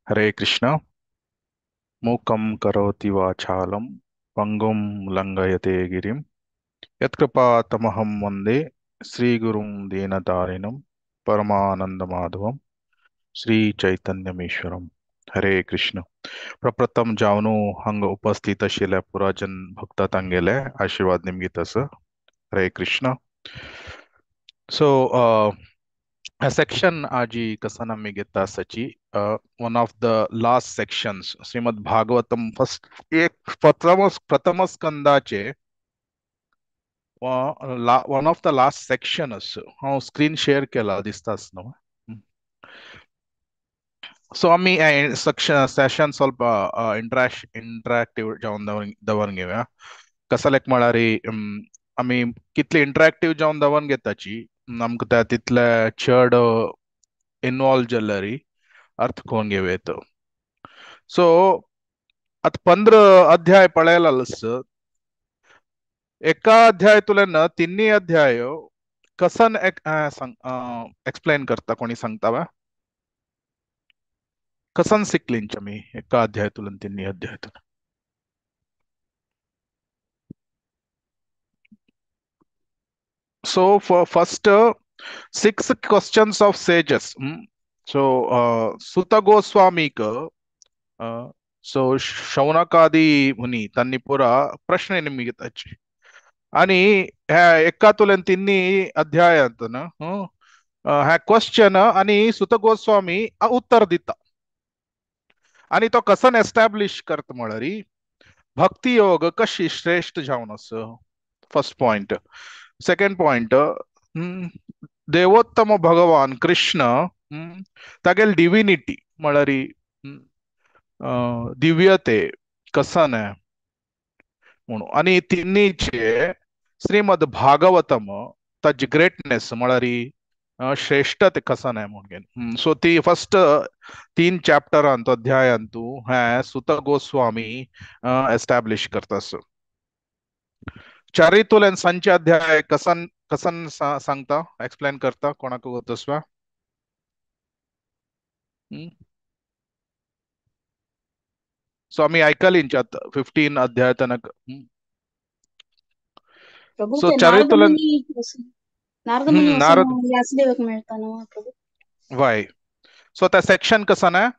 हरे कृष्ण. मूकं करोति वाचालं पंगुं लंघयते गिरिं यत्कृपा तमहं वंदे श्रीगुरुं दीनतारिणं परमानंदमाधवं श्री चैतन्यमेश्वरम. हरे कृष्ण. प्रप्रथम जावनु हंग उपस्थित आशिल्ल्या पुराजन भक्त तांगेले आशीर्वाद निमगीत आसा. हरे कृष्ण. सो सेक्शन आजी कसन आमी घेता आसाची one of the last sections Shrimad Bhagavatam first एक प्रथम स्कंदाचे one of the last section आसा. हांव स्क्रीन शेअर केला दिसताच न्हू. सो आमी सेशन ಸ್ವಲ್ಪ इंटरॅक्टिव्ह जावन दवर घेवया. कसलेक म्हळ्यार आमी कितले इंटरॅक्टिव्ह जावन दवर घेताची आमकां त्या तितले चड इनवॉल्व जाल्यार अर्थ कोण घेवं. सो आतां 15 अध्याय पळयला एका अध्याय तुल्यान तिन्ही अध्याय कसन एक्सप्लेन करता कोणी सांगता वा कसन शिकलींच आमी एका अध्याय तुल्यान तिन्ही अध्याय तुल्यान. So for first 6 questions of sages. So Suta Goswami ka so Shaunakadi muni tanni pura prashne nimigitachi ani ekatulen tinni adhyaya antana ha question ani Suta Goswami uttar dita ani to kasan establish kart malari bhakti yoga kashi shresht jaवन asa. First point. Second point, Devottama Bhagavan Krishna तागेल divinity म्हळ्यार दिव्यते कसन म्हणून आनी तिन्हीचे श्रीमद भागवतम ताजी greatness म्हळ्यार श्रेष्ठते कसन म्हणून. सो ती फर्स्ट 3 चॅप्टरांत अध्यायांतू हें सुत गोस्वामी एस्टॅब्लिश करता. चारितुल्यान संचे अध्याय कसन कसन सांगता एक्सप्लेन करता कोणाक तसवा. सो आमी आयकलींच्यात 15 अध्याय तनक. सो चारितुल्यान नारद वाय. सो त्या सेक्शन कसन आहे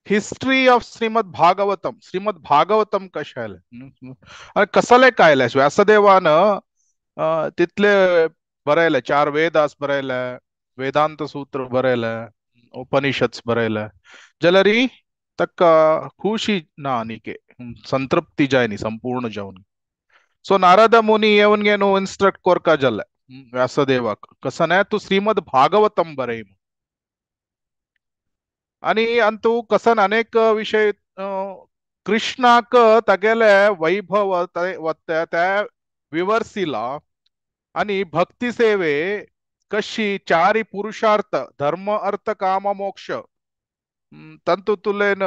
history of Shrimad Bhagavatam. Shrimad Bhagavatam कशें आयलें कसले काय आयलें व्यासदेवान तितले बरयले 4 वेदास बरयले, वेदांत सूत्र बरयले, उपनिषद्स बरयले जाल्यार ताका खुशी ना आनीके संतृप्ती जायनी संपूर्ण जावन. सो नारद मुनी येवन घेवन इन्स्ट्रक्ट कोरका जाले व्यासदेवाक कसन तूं श्रीमद भागवतम बरय आनी अंतू कसन अनेक विषय कृष्णाक तागेले वैभव त्या विवर्सिला आनी भक्ती सेवे कशी चारी पुरुषार्थ धर्म अर्थ काम मोक्ष तंतुतुलेन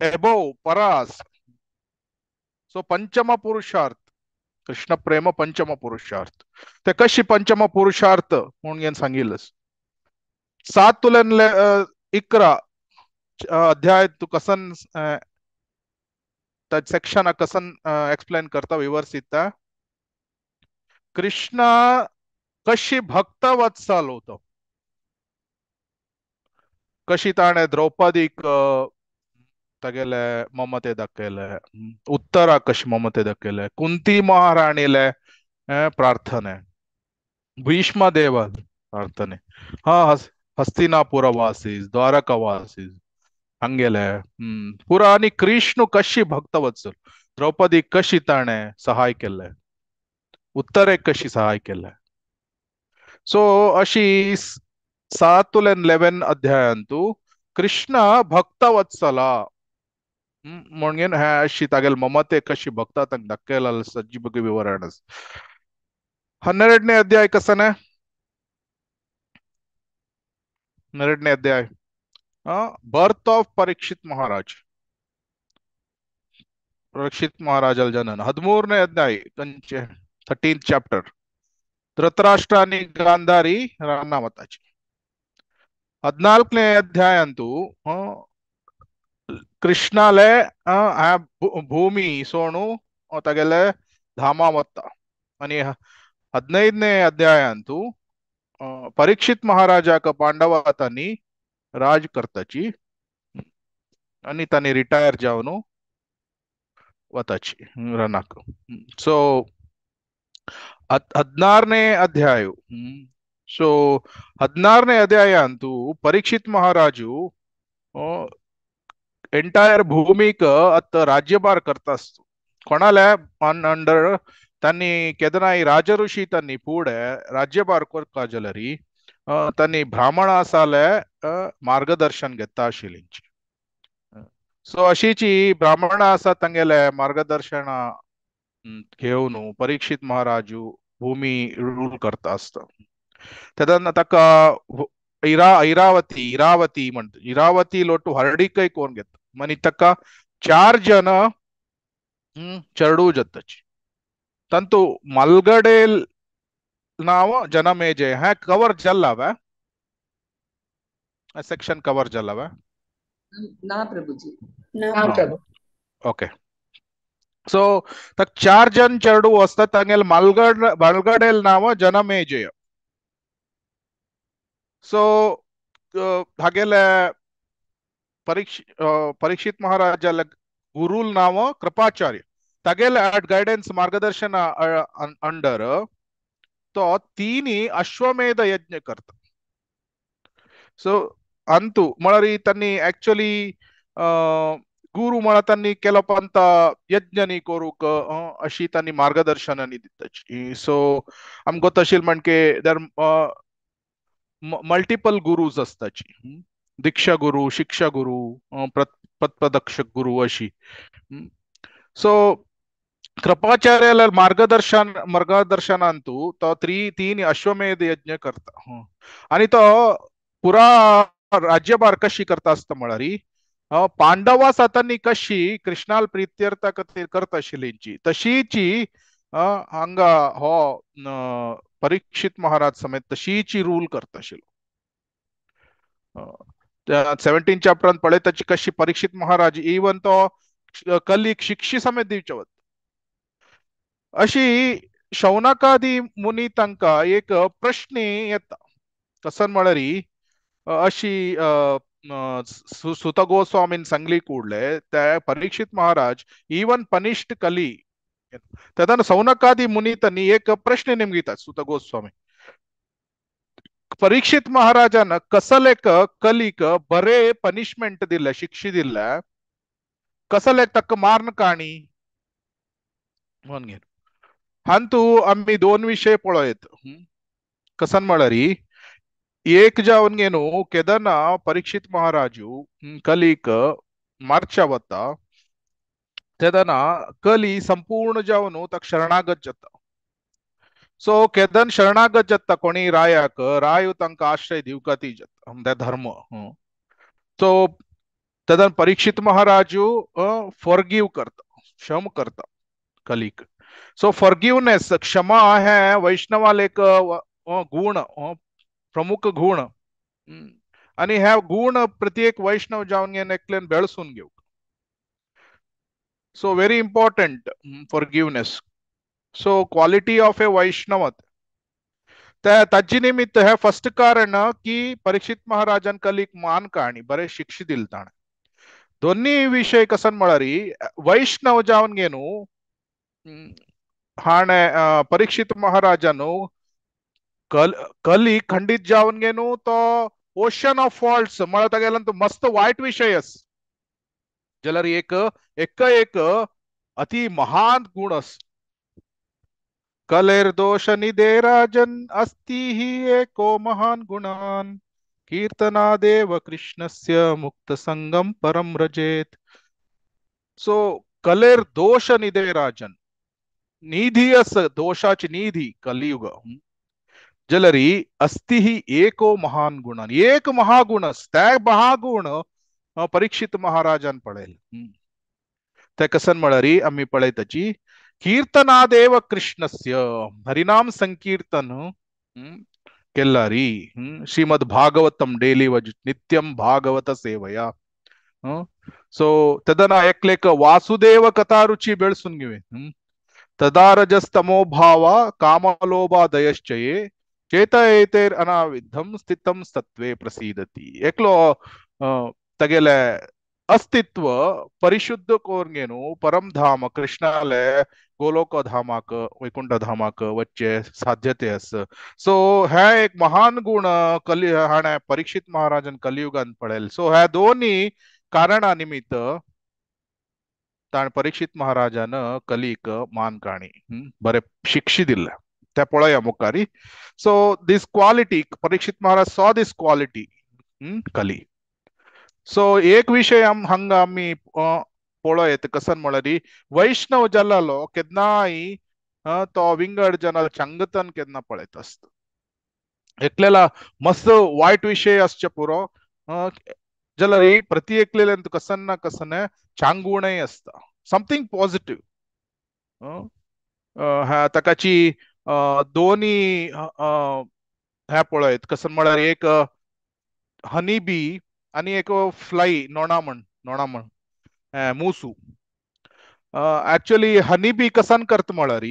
एबोव परास. सो पंचम पुरुषार्थ कृष्ण प्रेम पंचम पुरुषार्थ ते कशी पंचम पुरुषार्थ म्हणून सांगितलं. 7 तुल्यान 11 अध्याय तू कसन सेक्शन कसन एक्सप्लेन करता विवर्सिता कृष्ण कशी भक्तवत्सल होतो कशी ताणें द्रौपदीक तागेले ममते दाखयले, उत्तरा कशी ममते दाखयले, कुंती महाराणीले प्रार्थने, भीष्मदेव प्रार्थने, हा हस्तिनापुरवासीस द्वारकावासीस हांगेले पुरा आनी कृष्ण कशी भक्तवत्सल द्रौपदी कशी ताणें सहाय केल्लें, उत्तरेक कशी सहाय केल्लें. सो अशी 7 तुल्यान 11 अध्यायांतू कृष्ण भक्तवत्सला म्हणून हे अशी तागेल ममते कशी भक्ता तांकां दाखयला सज्जी बगी विवरण. 12ನೇ अध्याय कसन 12ನೇ अध्याय बर्थ ऑफ परीक्षित महाराज. परीक्षित महाराजाल जनन. 13ನೇ अध्याय कंचे 13th chapter Dhritarashtra आणि गांधारी रानावताची. 14ನೇ अध्याय अंतू कृष्णाले भूमी सोणू तागेले धामा वता. आनी 15ನೇ अध्यायांतू परीक्षित महाराजाक पांडवा तांणी राज करताची आनी तांणी रिटायर जावन वताची रनाक. सो 16ನೇ ಅಧ್ಯಾಯ. ಸೊ 16ನೇ ಅಧ್ಯಾಯ ಅಂತೂ ಪರೀಕ್ಷಿತ್ ಮಹಾರಾಜು ಎಂಟೈರ್ भूमीक आत राज्यभार करता आसतो. कोणाले अंडर तांणी केदनाय राजऋषी तांणी फुडें राज्यभार करता जाल्यार तांणी ब्राह्मण आसाले मार्गदर्शन घेता आशिल्लींची. सो अशीची ब्राह्मण आसा तांगेले मार्गदर्शन घेवन परीक्षित महाराजू भूमी रूल करता आसता. तेन्ना ताका इरावती इरावती म्हणटा, इरावती लोटू हरडीकय कोण घेता आनी ताका 4 जण चेडू जाताची. तांतू मलगडेल नांव जनमेजय. हें कवर जाल्ला वे सेक्शन कवर जाल्ला वे ना प्रभुजी? ना प्रभु. ओके. सो ताका 4 जण चेडू आसता, तांगेले मलगडेल नांव जनमेजय. सो हागेले परीक्षित महाराजाले गुरुल नांव कृपाचार्य. तागेले एट गायडन्स मार्गदर्शन अंडर तो 3 अश्वमेध यज्ञ करता. सो अंतू म्हळ्यार तांणी एक्चुअली गुरु म्हळ्यार तांणी केलो पंत यज्ञ न्ही करूंक अशी तांणी मार्गदर्शनांनी दिताची. सो आमकां गोत आशिल्लें म्हणके देर मल्टिपल गुरूज आसताची, दीक्षा गुरू, शिक्षा गुरू, पथप्रदर्शक गुरू अशी. सो कृपाचार्याला मार्गदर्शनांतू तो 3 अश्वमेध यज्ञ करता आनी तो पुरा राज्यभार कशी करता आसता म्हळ्यार पांडवा सातांनी कशी कृष्णाल प्रित्यर्था खातीर करता आशिल्लींची तशीची हांगा हो परीक्षित महाराज समेत तशीची रूल करता आशिल्लो. 17 चॅप्टरान पळयताची कशी परीक्षित महाराज इवन तो कलीक शिक्षी समेत दिवचे वता. अशी शौनकादी मुनी तांकां एक प्रश्न येता. कसन म्हळ्यार अशी सुत गोस्वामीन सांगली कूडले ते परीक्षित महाराज इवन पनिश्ड कली. तेन्ना शौनकादी मुनी तांणी एक प्रश्न निमगितात सुत गोस्वामी, परीक्षित महाराजान कसलेक कलीक बरे पनिशमेंट दिले, शिक्षा दिले, कसलेक ताका मारण काणी म्हणून घेवन. हांतू आमी 2 विशय पळयत. कसन म्हळ्यार एक जावन घेवन केदना परीक्षित महाराजू कलीक मारच्या वता तेदना कली संपूर्ण जावन ताका शरणागत जाता. सो केदन शरणागत जाता कोणी रायाक, राय तांकां आश्रय दिवका ती जाता धर्म. सो तेदन परीक्षित महाराजू फॉरगिव करता, क्षम करता कलीक. सो फॉरगिवनेस, क्षमा है वैष्णवाल एक गुण, प्रमुख गुण आनी हे गुण प्रत्येक वैष्णव जावन घेवन एकल्यान बेळसून घेवंक. So very important forgiveness. So quality of a Vaishnava. ताजे निमित्त हे फर्स्ट कारण की परीक्षित महाराजान कलीक मान काणी बरे शिक्षा दिल ताणें. दोन्ही विशय कसन म्हळ्यार वैष्णव जावन घेवन हाणें परीक्षित महाराजान कली खंडीत जावन घेवन तो ओशन ऑफ फॉल्ट्स म्हळ्यार तागेलो तो मस्त वायट विशय आस जाल्यार एक एक एक अति महान गुण आस. कलेर दोष निदे राजन अस्ति ही एको महान गुणान कीर्तनादेव कृष्णस्य मुक्त संगम परम रजेत. सो कलेर दोष निदे राजन, निधी अस दोषाची निधी कलियुग जलरी अस्ति ही एको महान गुणान, एक महागुण त्या महागुण परीक्षित महाराजान पळयले. ते कसन म्हळ्यार आमी पळयताची कीर्तनादेव कृष्णस्य हरिनाम संकीर्तन केल्लारी श्रीमद भागवतम डेली वज नित्यम भागवत सेवया सो तेदना एकलेक वासुदेव कथारुची ಬೆಳೆಸುನ್ ಗಿವೆ. ತದಾರಜಸ್ತಮೋ ಭಾವ ಕಾಮಲೋಭಾದಯಶ್ಚಯೇ ಚೇತಯೇತೇರ್ ಅನಾವಿದ್ಧಂ ಸ್ಥಿತಂ ಸತ್ವೇ ಪ್ರಸೀದತಿ. ಏಕ್ಲೋ ತಗೆಲೆ ಅಸ್ತಿತ್ವ ಪರಿಶುದ್ಧ ಕೋರ್ಗೇನು ಪರಮಧಾಮ ಕೃಷ್ಣಾಲೆ गोलोक धामाक वैकुंठ धामाक वच्चे साध्यते अस. सो हे एक महान गुण कली हाणे परीक्षित महाराजन कलियुगान पळयल. सो ह्या दोन्ही कारणा निमित्त ताण परीक्षित महाराजान कलीक मान काणी बरे शिक्षी दिल्ले त्या पळया मुखारी. So this quality Parikshit Maharaj saw this quality Kali. So एक विषय हांगा आमी पळयत कसन म्हळ्यार वैष्णव जाल्लो केन्नाय तो विंगड जनाल चंगतन केन्ना पळयत आसता. एकलेला मस्त वायट विशय आसचे पुरो जाल्यार प्रति एकलेल्यान कसन ना कसन चांगुणय आसता, समथींग पॉझिटिव्ह. ताकाची दोनी हे पळयत कसन म्हळ्यार एक हनी बी आनी एक फ्लाय नोणा म्हण, नोणा म्हण मुसू. ऍक्च्युअली हनी बी कसन करता म्हळ्यार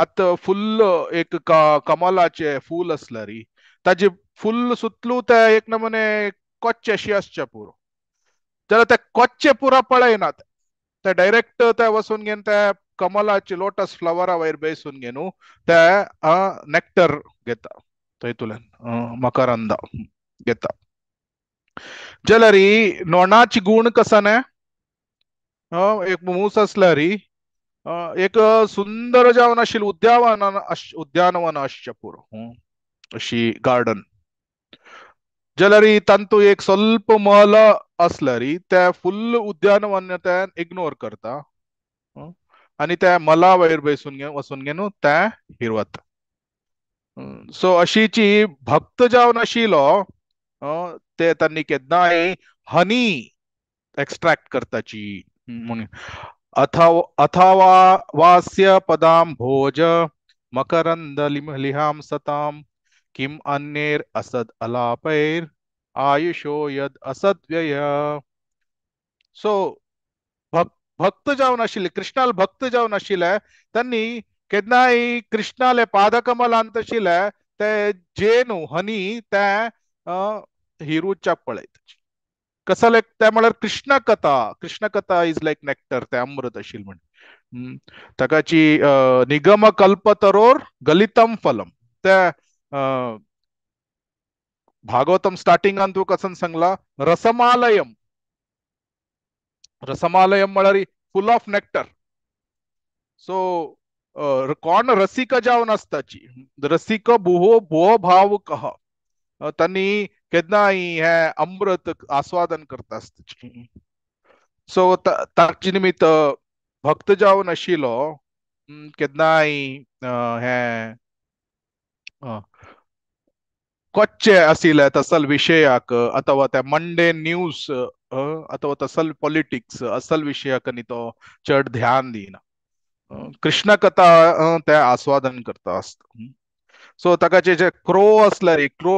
आतां फुल्ल एक कमलाचे फूल आसल्यार ताजे फुल्ल सुतलू ते एक नमुने कोच्चे अशी आसचे पुरो, जाल्यार ते कोच्चे पुरा पळयनात, ते डायरेक्ट ते वचून घेवन ते कमलाचे लोटस फ्लावरा वयर बेसून घेवन ते नॅक्टर घेता थंयतुल्यान मकरंदा घेता. जाल्यार नोणाची गुण कसन एक मूस आसल्यार एक सुंदर जावन आशिल्लें उद्यावन उद्यानवन आसचें पुरो अशी गार्डन. जाल्यार तांतू एक स्वल्प मल आसल्यार ते फुल्ल उद्यानवन ते इग्नोर करता आनी त्या मला वयर बसून वचून घेवन ते हिरवता. सो अशीची भक्त जावन आशिल्लो ते तांणी केन्नाय हनी एक्स्ट्रॅक्ट करताची म्हणून. अथवा वास्य पदाम भोज मकरंद लिहाम सताम किम अन्येर असद अलापैर आयुषो यद असद व्यय. सो भक्त जावन आशिल्ले कृष्णाल भक्त जावन आशिल्ले तांणी केन्नाय कृष्णाले पादकमलांत आशिल्ले ते जेनू हनी ते हिरूच्याक पळयता. कसले ते म्हळ्यार कृष्ण कथा, कृष्ण कथा is like nectar, ते अमृत आशिल्लें म्हण. ताकाची निगम कल्पतरोर गलितम फलम ते भागवतम स्टार्टिंगान तूं कसन सांगला रसमालयम. रसमालयम म्हळ्यार फुल ऑफ नॅक्टर. सो कोण रसिक जावन आसताची, रसिक भुहो भुहो भाव कह, तांणी केन्नाय हे अमृत आस्वादन करता आसताची. सो ताचे निमित्त भक्त जावन आशिल्लो केन्नाय हे कोच्चे आशिल्ले तसल विशयाक अथवा त्या मंडे न्यूज अथवा तसल पॉलिटिक्स असल विशयाक न्ही तो चड ध्यान दिना, कृष्ण कथा ते आस्वादन करता आसता. सो ताका जे क्रो आसल्यार क्रो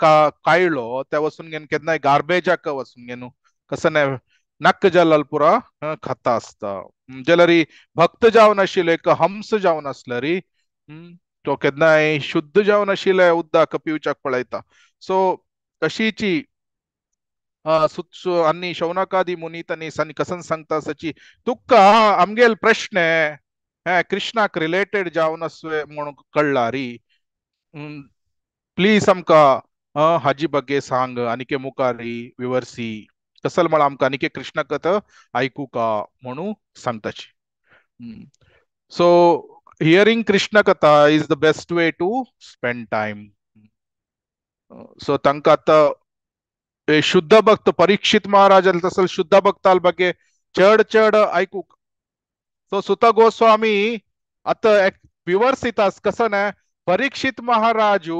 कायलो ते वचून घेवन केन्नाय गार्बेजाक वचून घेवन कसं नक्क जाल्लो पुरा खाता आसता. जाल्यार भक्त जावन आशिल्लो एक हंस जावन आसल्यार तो केन्नाय शुद्ध जावन आशिल्ले उदक पिवच्याक पळयता. सो अशीची आनी शौनकादी मुनी तांणी कसन सांगता सची तुका आमगेल प्रश्न हे कृष्णाक रिलेटेड जावन आसवे म्हणून कळ्ळा री, प्लीज आमकां हाजी बगे सांग आनीके मुखारी विवर्सी कसल म्हळ्यार आमकां आनीके कृष्ण कथा आयकुका म्हणून सांगताची. So hearing Krishna katha is the best way to spend time. So तांकां आतां शुद्ध भक्त परीक्षित महाराज तसल शुद्ध भक्ताल बगे चड चड आयकूक. सो सुत गोस्वामी आतां विवर्सितास कसं ना परीक्षित महाराजू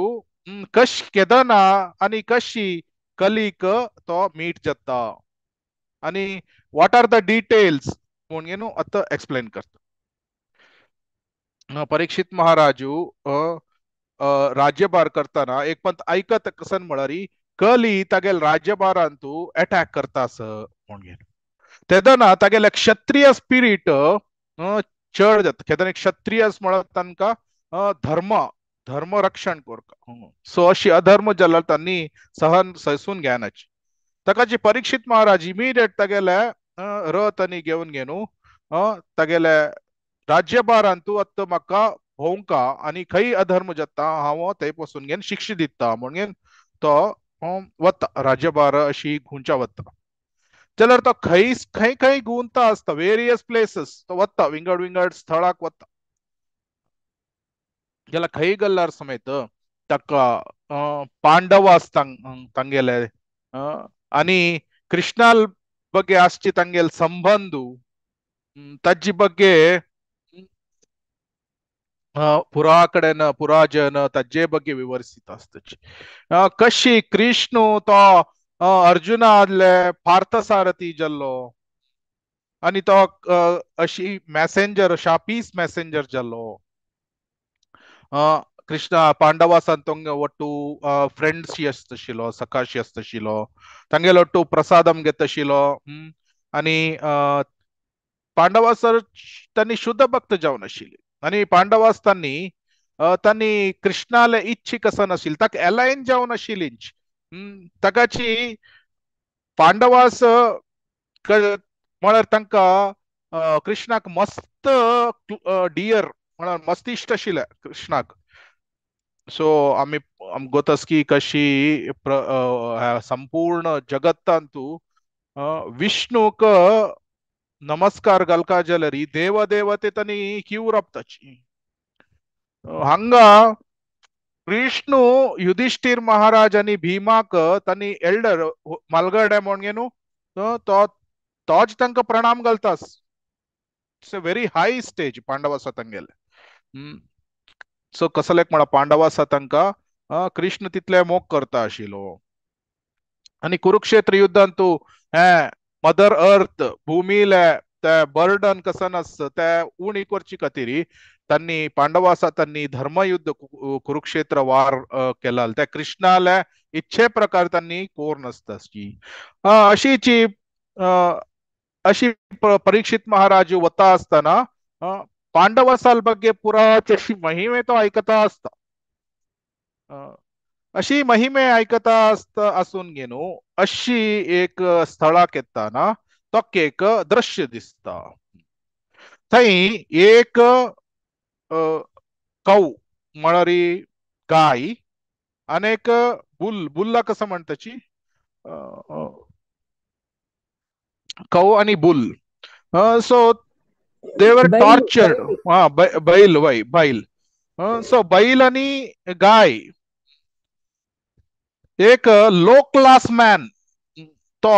कश केदना आनी कशी कलीक तो मीट जाता आनी what are the details म्हणून न्हू आतां एक्सप्लेन करता. परीक्षित महाराजू राज्यभार करताना एक पंत आयकत कसन म्हळ्यार कली तागेल राज्यभारांतू अटॅक करता आस म्हणून तेदना तागेले क्षत्रिय स्पिरीट चड जाता. केदना क्षत्रिय म्हळ्यार तांकां धर्म धर्म रक्षण करता. सो अशी अधर्म जाल्यार तांणी सहन ससून घेनाची. ताका परीक्षित महाराज इमिडिएट तागेले रथ आनी घेवन घेनु तागेले राज्यभारांतू आतां म्हाका भोंवका आनी खंय अधर्म जाता हांव थंय पसून घेवन शिक्षा दिता म्हणून तो वता राज्यभार अशी घुंवच्या वता. जाल्यार तो खंय खंय खंय घुंवता आसता, वेरियस प्लेसीस तो वता, विंगड विंगड स्थळाक वता. जाल्यार खंय गेल्यार समेत ताका पांडव आसता तांगेले आनी कृष्णाल ಬಗ್ಗೆ आसची तांगेल संबंध ताजी ಬಗ್ಗೆ पुरा कडेन पुराजन ताजे ಬಗ್ಗೆ विवरित आसताची. कशी कृष्ण तो अर्जुना आदले पार्थसारथी जाल्लो आनी तो अशी मॅसेंजर शापीस मॅसेंजर जाल्लो. कृष्ण पांडवासान तोंगे ಒಟ್ಟು फ्रेंड्स आसताशिलो, सकाशी आसताशिलो, तांगेलो ಒಟ್ಟು प्रसादम घेताशिलो. आनी पांडवासर तांणी शुद्ध भक्त जावन आशिल्ले आनी पांडवास तांणी तांणी कृष्णाले इच्छी कसं नाशिल्ली, ताका एलायन जावन आशिल्ली. ताकाची पांडवास म्हळ्यार तांकां कृष्णाक मस्त डियर म्हळ्यार मस्त इश्ट आशिल्ले कृष्णाक. सो आमी गोतस की कशी संपूर्ण जगत्तांतू विष्णूक नमस्कार घालका जाल्यार देव देवते तांणी क्यू राबताची. हांगा विष्णू युधिष्ठिर महाराज आनी भीमाक तांणी एल्डर मालगडे म्हणून न्हू तो तोच तांकां प्रणाम घालतास. It's a very high stage पांडवासा तांगेले. सो कसलेक म्हणा पांडवासा तांकां कृष्ण तितले मोग करता आशिल्लो. आनी कुरुक्षेत्र युद्धांतू हें मदर अर्थ भूमिले ते बर्डन कसं आसता ते उणी करची खातीर तांणी पांडवासा तांणी धर्मयुद्ध कुरुक्षेत्र वार केला. त्या कृष्णाले इच्छे प्रकार तांणी कोर नासता. अशीची अशी परीक्षित महाराज वता आसतना पांडवासाल ಬಗ್ಗೆ पुरा अशी महिमे तो आयकता आसता. अशी महिमे आयकता आसता आसून घेनु अशी एक स्थळाक येताना तो एक दृश्य दिसता. थंय एक कौ म्हळ्यार गाय आनी एक बुल, बुल्ला कसं म्हणताची कौ आनी bull. So they were tortured. हा बैल वय बैल. सो बैल आनी गाय एक लो क्लास मॅन तो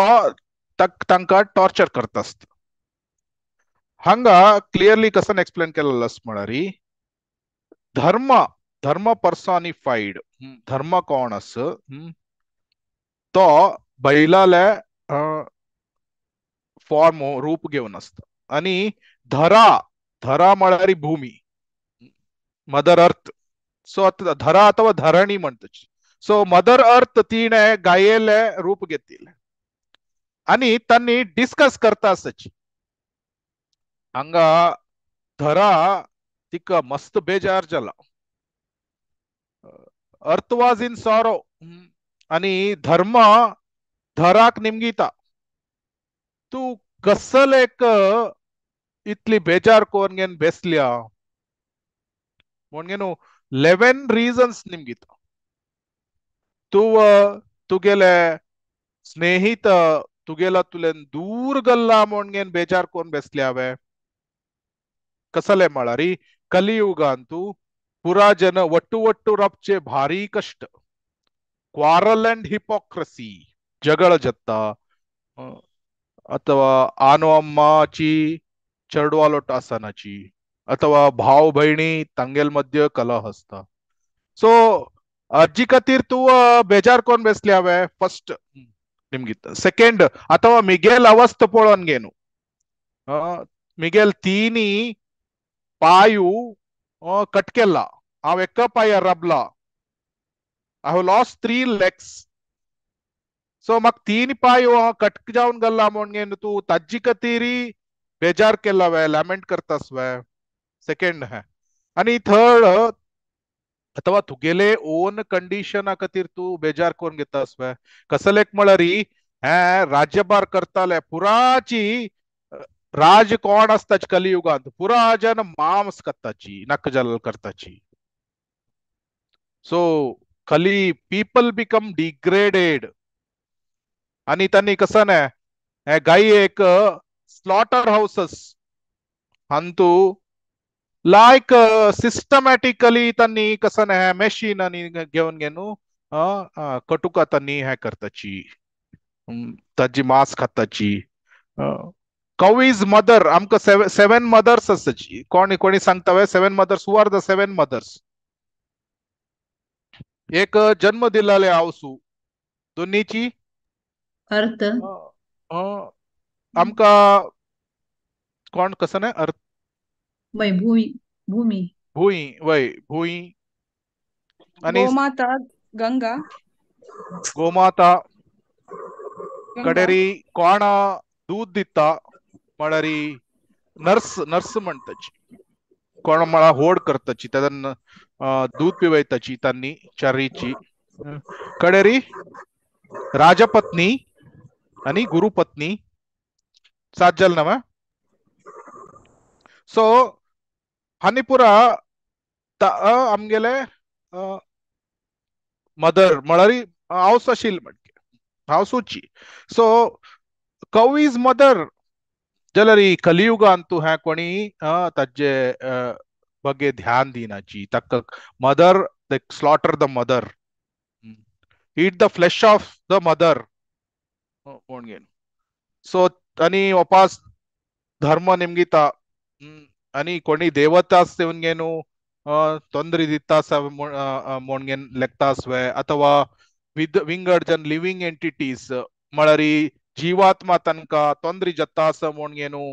तांकां टॉर्चर करता आसता. हांगा क्लियरली कसं एक्सप्लेन केलेलं आसा म्हळ्यार धर्म धर्म पर्सॉनिफाईड धर्म कोण आसा तो बैलाले फॉर्म रूप घेवन आसता आनी धरा धरा म्हळ्यार भूमी मदर अर्थ. सो आतां धरा अथवा धरणी म्हणटाची. सो मदर अर्थ तिणें गायेले रूप घेतिल्लें आनी तांणी डिस्कस करता आसची. हांगा धरा तिका मस्त बेजार जाला. अर्थ वॉज इन सॉरो आनी धर्म धराक निमगिता तूं कसलेक इतली बेजार कोरून घेवन बेसल्या म्हणून न्हू 11 रिजन्स निमगिता. तूं तुगेले स्नेहित तुगेला तुल्यान दूर गल्ला म्हणून घेवन बेजार कोरून बेसल्या हांवें. कसले म्हळ्यार कलियुगांतू पुरा जन ಒಟ್ಟು ಒಟ್ಟು रपचे भारी कष्ट, क्वारल अंड हिपोक्रसी जगळ जत्ता ಅಥವಾ आनो अम्माची चेडवालोट आसनाची अथवा भाव भयणी तांगेल मध्य कलह आसता. सो अर्जी खातीर तूं बेजार कोन बेसली हांवें फर्स्ट निमगीत. सेकंड अथवा मिगेल अवस्थ पळोवन घे न्हू, मिगेल तीनी पायू कटकेला, हांव एका पांयार राबला, I have lost 3 legs. So म्हाका तीन पाय कट जावन गल्ला म्हणून तूं ताजी खातीर बेजार केला वे, लॅमेंट करतास वे, सेकंड है. आनी थर्ड, अथवा तुगेले ओन कंडिशना खातीर तूं बेजार करून घेतास वे. कसलेक म्हळ्यार हे राज्यभार करताले पुराची राज कोण आसताची कलियुगांत, पुरा जन मांस करताची, नकजल करताची. सो कली पीपल बिकम डिग्रेडेड. आनी तांणी कसं ना हे गाई एक स्लॉटर हाऊसेस अंतू लायक सिस्टमॅटिकली त्यांनी कसं ना हे मशीन आनी घेवन घेवन कटुका त्यांनी हे करताची, ताजी मांस खाताची. कव is mother, आमकां सेवन मदर्स आसाची. कोणी कोणी सांगता वे seven mothers? Who are the seven mothers? एक जन्म दिलाले आवसू, दोन्हीची अर्थ आमकां कोण कसं ना अर्थ भूमी, भूमी भूंय वय भूंय आनी गोमाता गंगा, गोमाता कडेरी कोण दूध दिता म्हळ्यार नर्स, नर्स म्हणटाची, कोण म्हळ्यार होड करताची, तेन्ना दूध पिवयताची तांणी चारीची. कडेरी राजपत्नी आनी गुरुपत्नी, सात जाल ना. सो हानी पुरा आमगेले मदर म्हळ्यार हांव आशिल्ली म्हणके हांव सुची. सो कव is mother जाल्यार कलियुगांत तूं हें कोणी ताजे बगे ध्यान दिनाची. ताका mother, they slaughter the mother, eat the flesh of the mother म्हणून. सो आनी वापास धर्म निमगिता आनी कोणी देवतास येवन ತೊಂದರೆ ದಿತ್ತಾಸ ಮೊಣ್ಗೆನ್ ಲೆಕ್ತಾಸ್ವೆ, ಅಥವಾ ವಿದ್ ವಿಂಗಡ್ ಜನ್ ಲಿವಿಂಗ್ ಎಂಟಿಟೀಸ್ ಮಳರಿ ಜೀವಾತ್ಮ ತನಕ ತೊಂದ್ರೆ ಜತ್ತಾಸ ಮೊಣ್ಗೇನು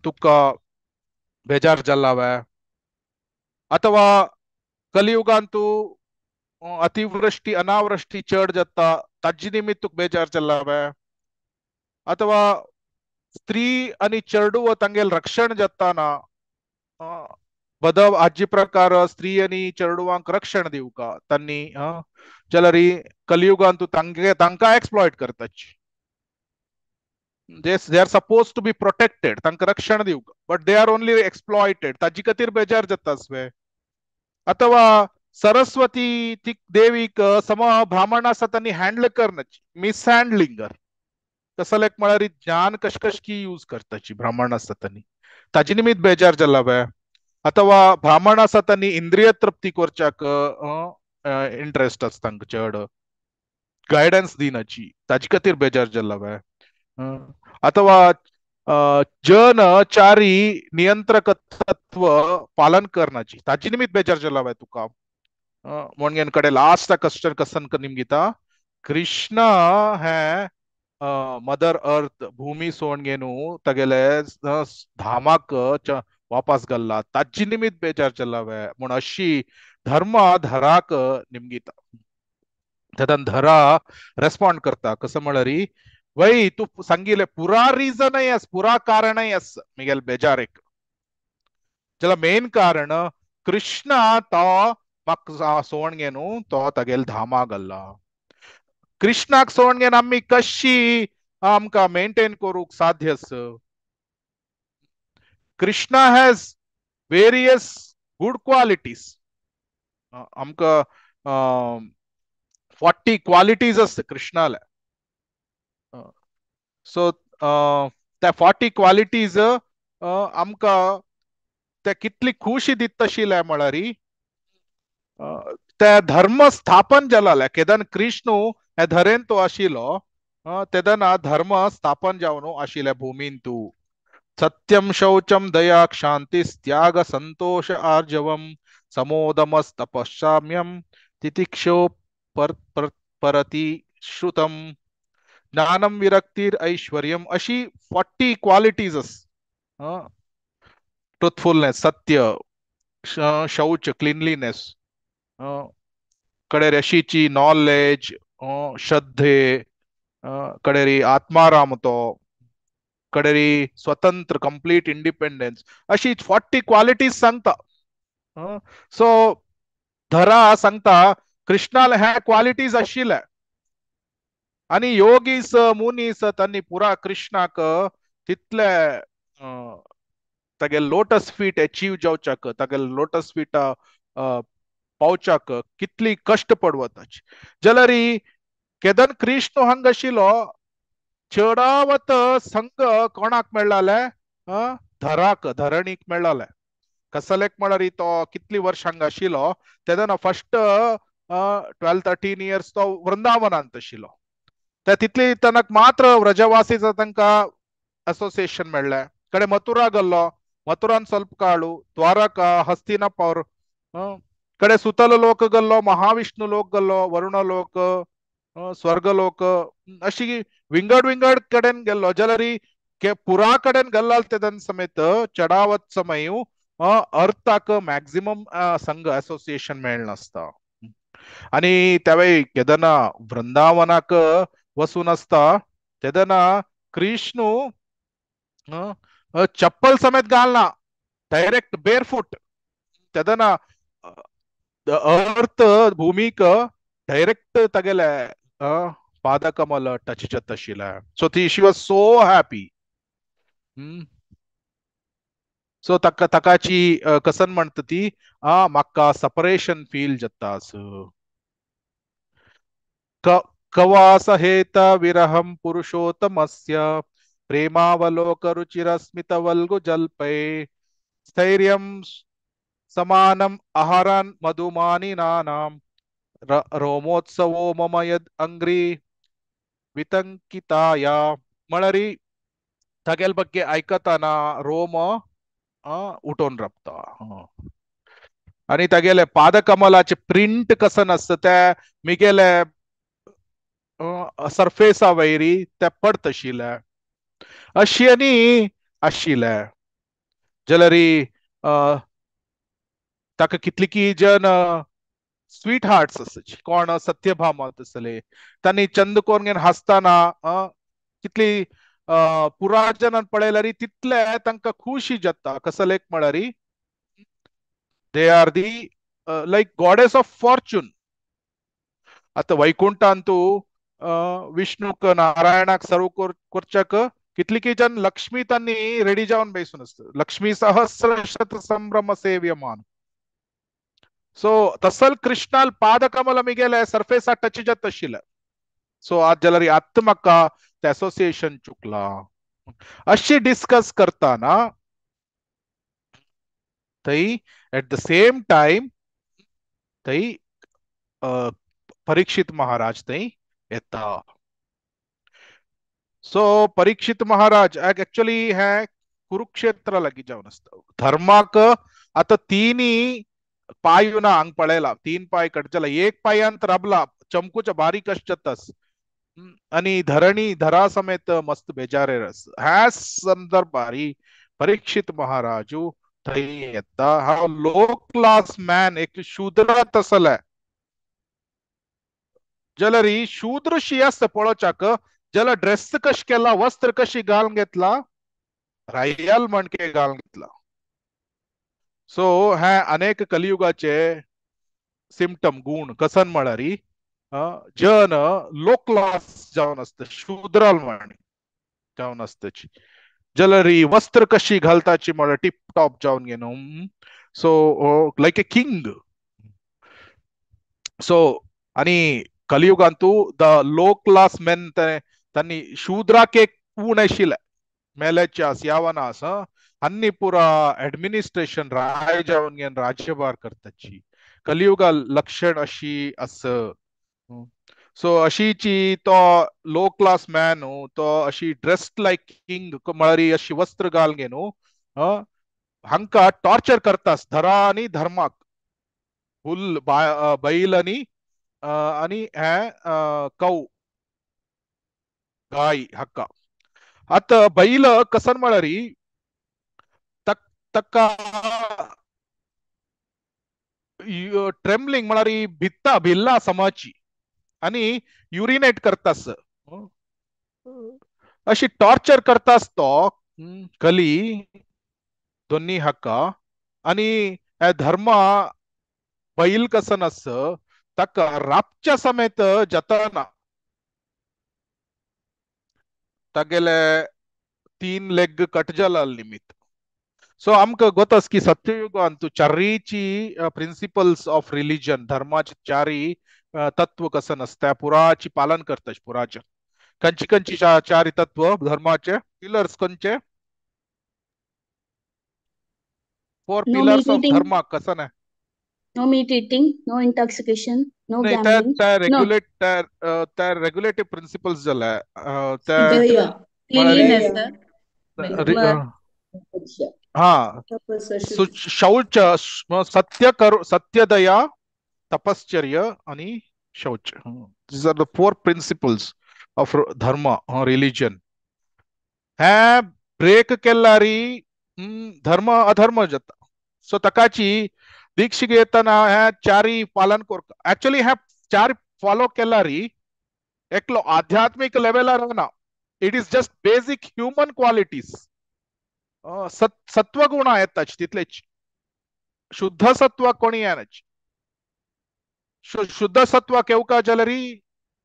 ತುಕ್ಕ ಬೇಜಾರ್ ಜಲ್ಲವೆ. ಅಥವಾ ಕಲಿಯುಗ ಅಂತೂ ಅತಿವೃಷ್ಟಿ ಅನಾವೃಷ್ಟಿ ಚಡ್ ಜತ್ತ ತಜ್ಜಿ ನಿಮಿತ್ತಕ್ ಬೇಜಾರ್ ಜಲ್ಲವೆ. ಅಥವಾ ಸ್ತ್ರೀ आणि चेडूव तांगेल रक्षण जाताना बद आजी प्रकार स्त्री आणि चेडवांक रक्षण दिवका तांणी जाल्यार कलियुगांतू तांगे तांकां exploit करताची. They are suppose to be protected, तांकां रक्षण दिवका, but they are only exploited. ताजी खातीर बेजार जाता. अथवा सरस्वती ती देवीक सम ब्राह्मण आसा तांणी हँडल करनाची, मिसहँडलिंगर. कसलेक म्हळ्यार ज्ञान कशकश की यूज करताची ब्राह्मण आसा तांणी, ताजे निमित्त बेजार जाला वे. अथवा ब्राह्मण आसा तांणी इंद्रिय तृप्ती करच्याक इंट्रस्ट आसता तांकां चड, गायडन्स दिनाची, ताजे खातीर बेजार जाला वे. अथवा जन चारी नियंत्रक तत्व पालन करनाची, ताजे निमित्त बेजार जाला वे तुका. म्हणून कडे लास्ट क्वेश्चन कसन निमगिता, कृष्ण हे मदर अर्थ भूमी सोडून तगेले धामाक वापस गल्ला, ताजी निमित्त बेजार चल्ला वे. म्हूण अशी धर्म धराक निमगिता. तेन्ना धरा रेस्पॉन्ड करता कसं म्हळ्यार वय तूं सांगिल्लें पुरा रिजनय आस, पुरा कारणय आस मिगेल बेजारेक. जाल्यार मेन कारण कृष्ण तो म्हाका सोडून घेवन तो तागेल धामा गल्ला. कृष्णाक सोडून घेवन आमी कशी आमकां मेंटेन करूंक साध्य आस? Krishna has various good qualities. आमकां 40 क्वालिटीज आसता कृष्णाले. सो त्या 40 क्वालिटीज आमकां ते कितली खुशी दिता आशिल्ले म्हळ्यार ते धर्म स्थापन जालाले. केदन कृष्ण हे धरेन तो आशिल्लो तेदना धर्म स्थापन जावन आशिल्ले भूमींतू. सत्यम शौचम दया क्षांति त्याग संतोष आर्जवम समोदमस्तपश्चाम्यम तितिक्षो पर, पर, परति श्रुतम ज्ञानम विरक्तिर ऐश्वर्यम. अशी 40 क्वालिटीज आस. ट्रुथफुलनेस, सत्य, शौच, क्लिनलीनेस, कडे रशीची नॉलेज, श्रद्धे, कडेरी आत्माराम तो, कडेरी स्वतंत्र कंप्लीट इंडिपेंडन्स, अशी 40 क्वालिटीज सांगता. सो धरा सांगता कृष्णाला ह्या क्वालिटीज आशिल्ले आनी योगीस मुनीस तांणी पुरा कृष्णाक तितले तागे लोटस फीट अचीव जावच्याक, तागे लोटस फीट पावच्याक कितली कश्ट पडवताची. जाल्यार केदन कृष्ण हांग आशिल्लो चडावत संग कोणाक मेळ्ळाले? धराक, धरणीक मेळ्ळाले. कसलेक म्हळ्यार तो कितली वर्ष हांगा आशिल्लो तेन्ना फर्स्ट 12-13 इयर्स तो वृंदावनांत आशिल्लो. त्या तितली तांकां मात्र व्रजवासीचो तांकां असोसिएशन मेळ्ळें. कडे मथुरा गेल्लो, मथुरान ಸ್ವಲ್ಪ काळू, द्वारका, हस्तिनापूर, कडे सुतल लोक गेल्लो, महाविष्णू लोक गेल्लो, वरुण लोक, स्वर्ग लोक, अशी विंगड विंगड कडेन गेल्लो. जाल्यार पुरा कडेन गेल्लो तेदन समेत चडावत समय अर्थाक मॅक्झिमम संघ असोसिएशन मेळनासता. आनी त्यावेळी केदना वृंदावनाक वसून आसता तेदना कृष्णू चप्पल समेत घालना, डायरेक्ट बेअरफूट. तेदना अर्थ भूमीक डायरेक्ट तागेले पादकमल टच जाता आशिल्लें. सो ती she was so happy. So ताका ताकाची कसन म्हणटा ती म्हाका सपरेशन फील जाता. कवास हेत विरहम पुरुषोत्तमस्य प्रेमावलोक रुचिरस्मित वल्गु जल्पै स्थैर्यं समानम आहारान मधुमानिनानां रोमोत्सवो मम यद अंग्री वितंकिताया. म्हळ्यार तागेल ಬಗ್ಗೆ आयकतना रोम उठोवन राबता आनी तागेले पादकमलाचे प्रिंट कसन आसता ते मिगेले सरफेसा वयरी ते पडत आशिल्ले अशी आनी आशिल्ले. जाल्यार ताका कितली जन स्वीट हार्ट्स आसाची, कोण सत्यभामा आसले, तांणी चंद कोरून घेवन हांसतना कितली पुराजनान पळयल्यार तितले तांकां खुशी जाता. कसलेक म्हळ्यार they are the like goddess of fortune. आतां वैकुंठांतू विष्णूक नारायणाक सर्व करच्याक कितली जन लक्ष्मी तांणी रेडी जावन बेसून आसता. लक्ष्मी सहस्र शत संभ्रम सेव्यमान. सो तसल कृष्णाल पादकमल मिगेले सरफेसा टच जाता आशिल्लें. सो आज जाल्यार आत्त म्हाका ते असोसिएशन चुकला अशी डिस्कस करताना थंय एट the same time थंय परीक्षित महाराज थंय येता. सो परीक्षित महाराज एक्चुअली हे कुरुक्षेत्र लागीं जावन आसता. धर्माक आतां तिनी पांय ना हांग पळयला, 3 पांय कट जाला, एक पांयांत राबला चमकूच्या बारीक अशें जाता आनी धरणी धरा समेत मस्त बेजारेर आसा. ह्या संदर्भार परीक्षित महाराजू थंय येता. हांव लो क्लास मॅन, एक शूद्र तसले जाल्यार शूद्र शी आसता पळोवच्याक, जाल्यार ड्रेस कश केला, वस्त्र कशी घालून घेतला, रायल म्हणके घालून घेतला. सो हे अनेक कलियुगाचे सिमटम गुण कसन म्हळ्यार जन लो क्लास जावन आसता, शूद्राल म्हण जावन आसताची. जाल्यार वस्त्र कशी घालताची म्हळ्यार टिप टॉप जावन घेवन, so like a king. So आनी कलियुगांतू the low class men तांणी शूद्राक एक ऊण आशिल्लें, मेल्याच्या यावनास हांणी पुरा एडमिनिस्ट्रेशन राय जावन घेवन राज्यभार करताची. कलियुगा लक्षण अशी आस. सो अशीची तो लो क्लास मॅन तो अशी ड्रेस्ड लायक किंग म्हळ्यार अशी वस्त्र घाल घे न्हू हांकां टॉर्चर करतास धरा आनी धर्माक फुल बैल आनी आनी हे कौ गाय हाका. आतां बैल कसन म्हळ्यार ताका ट्रेमलिंग म्हळ्यार भित्ता भिल्ला समाची आनी युरिनेट करतास. अशी टॉर्चर करतास तो कली दोन्ही हक्का आणि धर्म बैल कसं नस ताका रापच्या समेत जाताना तागेले 3 लेग कट जाला निमित्त. सो आमकां गोतस की सत्ययुगान तूं चारीची प्रिंसिपल्स ऑफ रिलिजन, धर्माची चारी तत्व कसं नसता पुराची पालन करता. पुराचे कंची कंची चारी तत्व धर्माचे पिलर्स खंयचे? 4 पिलर्स ऑफ धर्मा कसं ना? No meat eating, no intoxication, no gambling. त्या रेग्युलेटिव्ह प्रिन्सिपल्स जाले. हा, शौच, सत्य करू, सत्यदया, तपश्चर्य आणि शौच. These are the 4 principles of dharma, religion. हे ब्रेक केल्यारी धर्म अधर्म जाता. सो ताकाची दीक्षा घेतना हे चारी पालन कर. ऍक्च्युअली हे चार फॉलो केल्यारी एकलो आध्यात्मिक लेवलार ना. It is just basic human qualities. सत्वगुण येताच तितलेच. शुद्ध सत्व कोणी येनाच. शुद्ध सत्व केवका जाल्यारी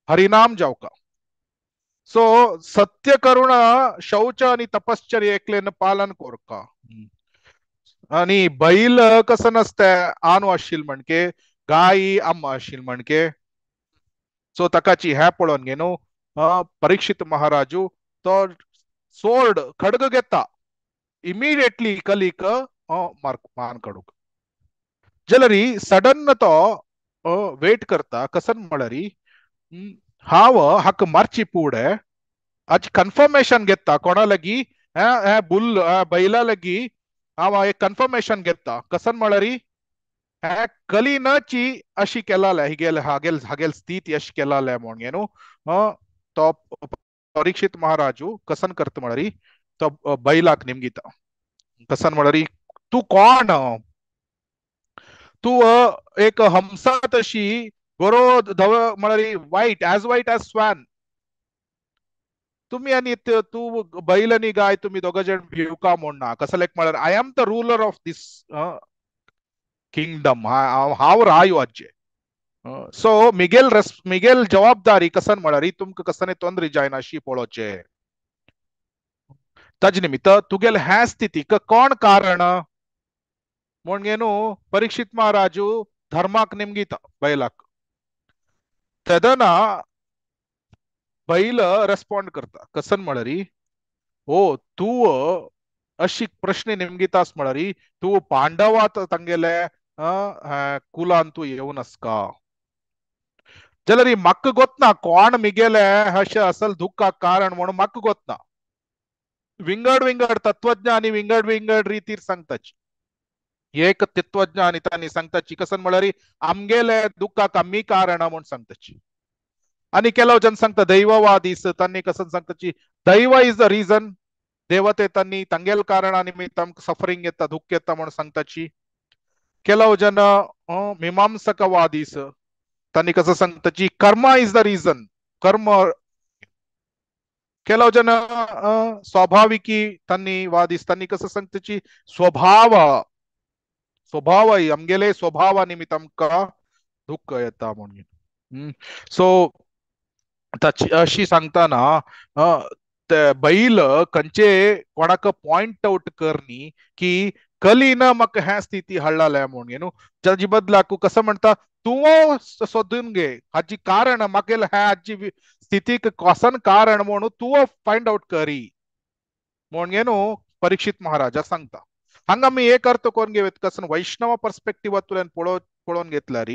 हरिनाम जावका. सो सत्य, करुणा, शौच आणि तपश्चर्य एकलेन पालन कोरका. आणि बैल कसं नसतं आनु आशिल म्हणके, गाई आम आशिल म्हणके. सो ताकाची ह्या पळोवन घे न्हू परीक्षित महाराजू तो सोर्ड खडग घेता इमिडिएटली कलीक मान काडूंक. जाल्यार सडन तो वेट करता. कसन म्हळ्यार हांव हाका मारची पुडे आज कन्फर्मेशन घेता कोणा लागी, बुल बैला लागी हांव एक कन्फर्मेशन घेता. कसन म्हळ्यार हे कली नची अशी केलाले हिगेल हागेल हागेल स्थिती अशी केलाले म्हणून न्हू तो परीक्षित महाराजू कसन करता म्हळ्यार तो बैलाक निमगिता. कसन म्हळ्यार तूं कोण, तूं एक हंसा तशी गोरो धव म्हळ्यार white as white as swan. तुमी आनी तूं बैल आनी गाय तुमी दोग जाण भिवका म्हूण ना. कसलेक म्हळ्यार I am the ruler of this kingdom, हांव रायो आज्जे. सो मिगेल मिगेल जबाबदारी कसन म्हळ्यार तुमकां कसने तोंदरी जायना अशी पळोवचें. ताजे निमित्त तुगेले ह्या स्थितीक कोण कारण म्हूण न्हू परीक्षित महाराजू धर्माक निमगिता बैलाक. तेदना बैल रेस्पॉन्ड करता. कसन म्हळ्यार ओ तूं अशी प्रश्न निमगितास म्हळ्यार तूं पांडवात तांगेले कुलान तूं येवन आसका. जाल्यार म्हाका गोतना कोण मिगेले अशें असल दुख्खाक कारण म्हणून म्हाका गोतना. विंगड विंगड तत्वज्ञ आनी विंगड विंगड रितीर सांगताची. एक तत्वज्ञ आनी तांणी सांगताची कसन म्हळ्यार आमगेले दुख्खाक आमी कारण म्हूण सांगताची. आनी केलो जन सांगता दैववादीस तांणी कसन सांगताची दैव is the reason, देवते तांणी तांगेल कारणा निमित्त आमकां सफरींग येता, दुख्ख येता म्हूण सांगताची. केलो जन मीमांसकवादीस तांणी कसं सांगताची कर्मा is the reason, कर्म. केलो जन स्वाभाविकी तांणी वादीस तांणी कसं सांगताची स्वभाव, स्वभाव आमगेले स्वभावा निमित्त आमकां दुख्ख येता म्हणून. सो ताची अशी सांगताना ते बैल खंयचे कोणाक पॉयंट आउट करनी की कली ना म्हाका ह्या स्थिती हाडलाले म्हणून न्हू. जाजी बदलाक कसं म्हणटा तूं सोदून घे हाजी कारण म्हागेले ह्या हाजी स्थितीक कसन कारण म्हणून तूं फायंड आउट करी म्हणून न्हू परीक्षित महाराजा सांगता. हांगा आमी एक अर्थ करून घेवत कसन वैष्णव पर्स्पेक्टिवांतल्यान पळोवन घेतल्यार